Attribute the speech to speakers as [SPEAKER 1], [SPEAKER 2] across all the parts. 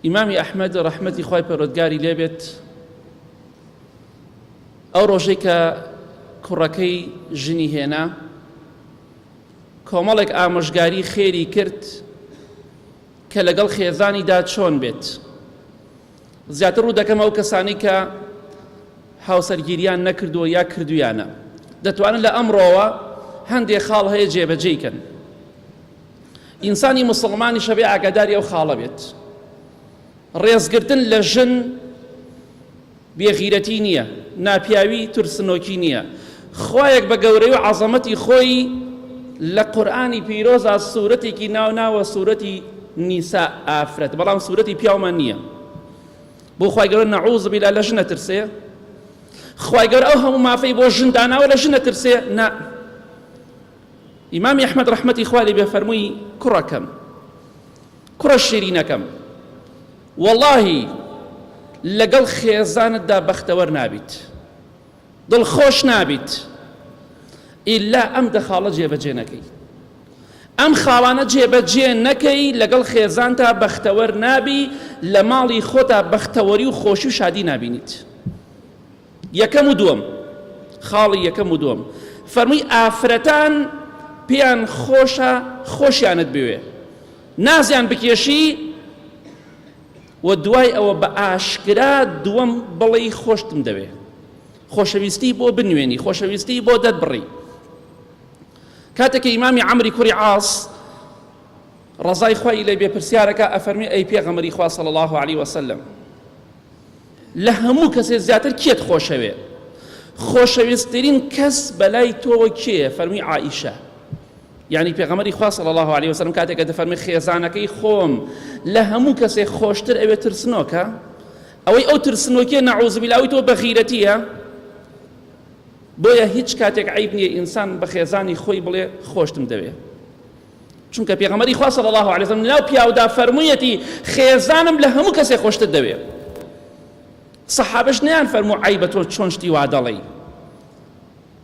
[SPEAKER 1] ئیمامی ئەحمەد ڕەحمەتی خوای پەروەردگاری لێبێت ئەو ڕۆژەی کە کوڕەکەی ژنی هێنا کۆمەڵێک ئامۆژگاری خێری کرد کە لەگەڵ خێزانیدا چۆن بێت. زیاتر ڕوو دەکەم ئەو کەسانەی کە هاوسەرگیریان نەکردووە یا کردویانە دەتوانن لە ئەمڕۆوە هەندێک خاڵ هەیە جێبەجێی کەن. ئینسانی موسڵمانیش هەبێ ئاگاداری ئەو خاڵە بێت. ڕێزگرتن لە ژن بێغیرەتی نییە، ناپیاوی ترسنۆکی نییە. خوایەک بە گەورەی و عەزەمەتی خۆی لە قورئانی پیرۆزا سورەتێکی ناو ناوە سورەتی نیسا ئافرەت بەڵام سورەتی پیاومان نییە. بۆ خوای گەورە نعوذ بالله لە ژن ئەترسێ؟ خوای گەورە ئەو هەموو مافەی بۆ ژن داناوە لە ژن ئەترسێ؟ نا. ئیمامی ئەحمەد ڕەحمەتی خوا لێ بێ فەرمووی کوڕەکەم کوڕە شیرینەکەم وەڵاهی لەگەڵ خێزانتدا بەختەوەر نابیت دڵخۆش نابیت ئیلا ئەم دە خاڵە جێبەجێ نەکەی ئەم خاڵانە جێبەجێ نەکەی لەگەڵ خێزانتا بەختەوەر نابی لە ماڵی خۆتا بەختەوەری و خۆشی و شادی نابینیت یەکەم و دووەم خاڵی یەکەم و دووەم فەرمووی ئافرەتان پێیان خۆشە خۆشیانت بوێ نازیان بکێشی و دوای ئەوە بە ئاشکرا دووەم بڵێی خۆشتم دەوێ خۆشەویستی بۆ بنوێنی خۆشەویستی بۆ دەربڕی کاتێک کە ئیمامی عەمری کوڕی عاص ڕەزای خوای لێ بێ پرسیارەکە ئەفەرمی ئەی پێغەمبەری خوا صلی الله علیه وسلم لە هەموو کەسێ زیاتر کێت خۆشەوێ خۆشەویستترین کەس بەلای تۆوە کێیە فەرمی عائیشە یعنی پێغەمبەری خوا صلی الله علیه وسلم کاتێک کە دەفەرمی خێزانەکەی خۆم لە هەموو کەسێک خۆشتر ئەوێ ترسنۆکە ئەوەی ئەو ترسنۆکیە نەعوذ بالله ئەوی تۆ بەغیرەتیە بۆیە هیچ کاتێک عیب نییە ئینسان بە خێزانی خۆی بڵێ خۆشتم دەوێ چونکە پێغەمبەری خوا صلی الله علیه وسلم لەناو پیاودا فەرموویەتی خێزانم لە هەموو کەسێک خۆشتر دەوێ سەحابەش نەیان فەرموو عەیبە تۆ چۆن شتی وا دەڵێی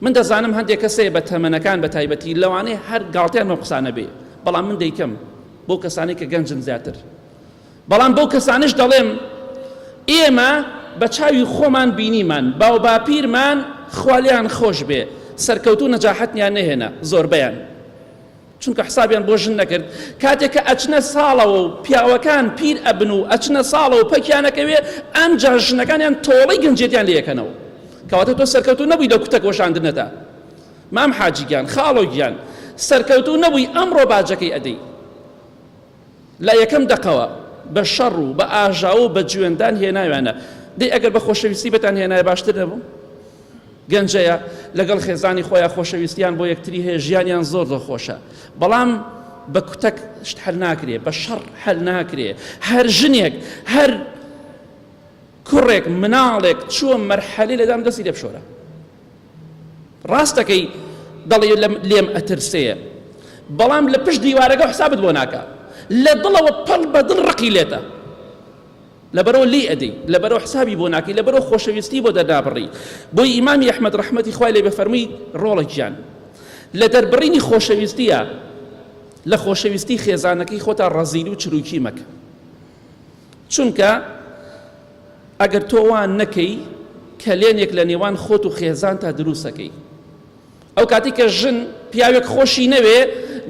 [SPEAKER 1] من دەزانم هەندێک کەس هەیە بە تەمەنەکان بە تایبەتی لەوانەیە هەر گاڵتەیان بەم قسانە بێ بەڵام من دەیکەم بۆ کەسانی کە گەنجن زیاتر بەڵام بەو کەسانش دەڵێم ئێمە بە چاوی خۆمان بینیمان باوباپیرمان خوا لێیان خۆش بێ سەرکەوتوو نەجاحەتیان نەهێنا زۆربەیان چونکە حسابیان بۆ ژن نەکرد کاتێک کە ئەچنە ساڵەوە و پیاوەکان پیر ئەبن و ئەچنە ساڵەوە پەکیان ئەکەوێ ئەمجا ژنەکانیان تۆڵەی گەنجێتیان لێ ئەکەنەوە کەواتە تۆ سەرکەوتوو نەبووی لەو کوتەک وەشاندنەتا مام حاجی گیان خاڵۆ گیان سەرکەوتوو نەبووی ئەمڕۆ باجەکەی ئەدەی لە یەکەم دەقەوە بە شەڕ و بە ئاژاوە و بە جوێندان هێناویانە دەی ئەگەر بە خۆشەویستی بتان هێنایە باشتر نەبوو گەنجەیە لەگەڵ خێزانی خۆیان خۆشەویستیان بۆ یەکتری هەیە ژیانیان زۆر زۆر خۆشە بەڵام بە کوتەک شت حەل ناکرێ بە شەڕ حەل ناکرێ هەر ژنێک هەر کوڕێک مناڵێک چووە مەرحەلی لەدام دەستی لێ بشۆرە ڕاستەکەی دەڵێ لێم ئەترسێ بەڵام لە پشت دیوارەکە حسابت بۆ ناکە لە دڵەوە پەڵ بە دڵ ڕقی لێتە لەبەرئەوە لێی ئەدەی، لەبەرئەوە حسابی بۆ ناکەی، لەبەرئەوە خۆشەویستی بۆ دەرنابڕی. بۆیە ئیمامی ئەحمەد ڕەحمەتی خوای لێ بێ فەرمووی، ڕۆڵە گیان لە دەربڕینی خۆشەویستیە لە خۆشەویستی خێزانەکەی خۆتا ڕەزیل و چروکی مەکە، چونکە ئەگەر تۆ وا نەکەی کەلێنێک لە نێوان خۆت و خێزانتا دروستەکەی. ئەو کاتەی کە ژن پیاوێک خۆشی نەوێ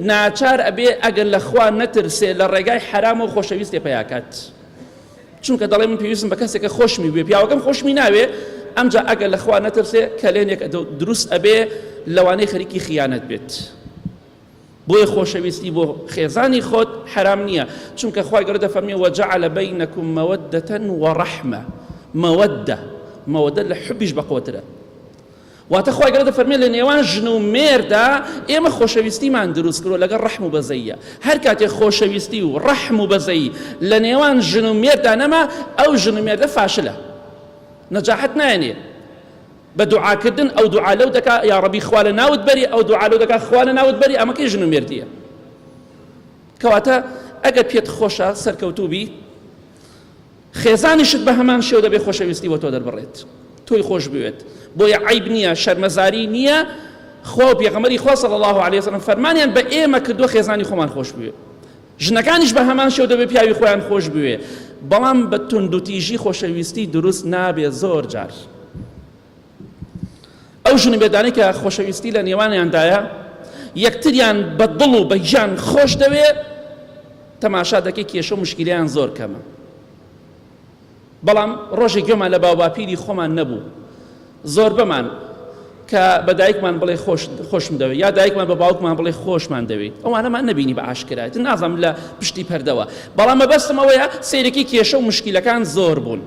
[SPEAKER 1] ناچار ئەبێ ئەگەر لە خوا نەترسێ لە ڕێگای حەرامەوە خۆشەویستێ پەیاکات چونکە دەڵێ من پێویستم بە کەسێکە خۆشمی بوێ پیاوەکەم خۆشمی ناوێ ئەمجا ئەگەر لە خوا نەترسێ کەلێنێک دروست ئەبێ لەوانەیە خەریکی خیانەت بێت بۆیە خۆشەویستی بۆ خێزانی خۆت حەرام نییە چونکە خوای گەورە دەفەرمێ وجعل بینکم مودة ورحمە مەوەدە مەوەدە لە حوبیش بەقوەترە واتە خوای گەورە دەفەرمێ لە نێوان ژن و مێردا ئێمە خۆشەویستیمان دروست کردوە لەگەڵ ڕەحم و بەزەییە هەر کاتێ خۆشەویستی و ڕەحم و بەزەیی لە نێوان ژن و مێردا نەما ئەو ژن و مێردە فاشلە نەجاحەت نایەنێ بە دوعاکردن ئەو دوعا لەو دەکا یا ڕەبی خوا لە ناوت بەری ئەو دوعا لەو دەکا خوا لە ناوت بەری ئەمە کەی ژن و مێردیە کەواتە ئەگەر پێت خۆشە سەرکەوتوو بی خێزانیشت بە هەمان شێوە دەبێت خۆشەویستی بۆ تۆ دەربڕێت تۆی خۆش بوێت بۆیە عەیب نییە شەرمەزاری نییە خوا و پێغەمبەری خوا صلی الله علیه وسلم فەرمانیان بە ئێمە کردووە خێزانی خۆمان خۆش بوێ ژنەکانیش بە هەمان شێوە دەبێت پیاوی خۆیان خۆش بوێ. بەڵام بە توندوتیژی خۆشەویستی دروست نابێ زۆر جار. ئەو ژن و مێردانەی کە خۆشەویستی لە نێوانیاندایە یەکتریان بە دڵ و بە گیان خۆش دەوێ تەماشا دەکەی کێشە و مشکیلیان زۆر کەمە بەڵام ڕۆژێک گوێمان لە باوباپیری خۆمان نەبوو زۆربەمان کە بە دایکمان بڵێ خۆش خۆشم دەوێت یا دایکمان بە باوکمان بڵێ خۆشمان دەوێت ئەوانەمان نەبینی بە ئاشکرایت نازانم لە پشتی پەردەوە بەڵام مەبەستم ئەوەیە سەیرەکی کێشە و مشکیلەکان زۆر بوون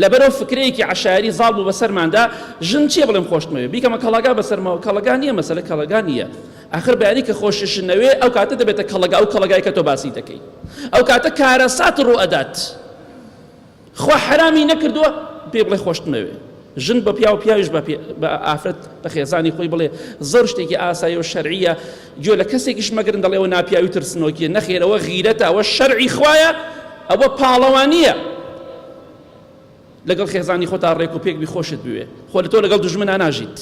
[SPEAKER 1] لەبەرئەوە فکرەیەکی عەشایەری زاڵ بوو بەسەرماندا، ژن چیە بڵێم خۆشتمەوێ بیکەمە کەڵەگا بەسەرمەوە، کەڵەگا نیە مەسەلە کەڵەگا نیە، ئاخر بەیانی کە خۆششنەوێ ئەو کاتە دەبێتە کەڵەگا ئەو کەڵەگای کە تۆ باسی دەکەی ئەو کاتە کارەسات ڕوو ئەدات، خوا حەرامی نەکردووە پێی بڵێ خۆشتمەوێ. ژن بە پیاو پیاویش بە ئافرەت بە خێزانی خۆی بڵێ زۆر شتێکی ئاسایی و شەرعیە گوێ لە کەسێکیش مەگرن دەڵێ ئەوە ناپیاوی ترسنۆکیە نەخێر ئەوە غیرەتە ئەوە شەرعی خوایە ئەوە پاڵەوانیە لەگەڵ خێزانی خۆتا ڕێک و پێک بی خۆشت بوێ خۆ لە تۆ لەگەڵ دوژمنا ناژیت.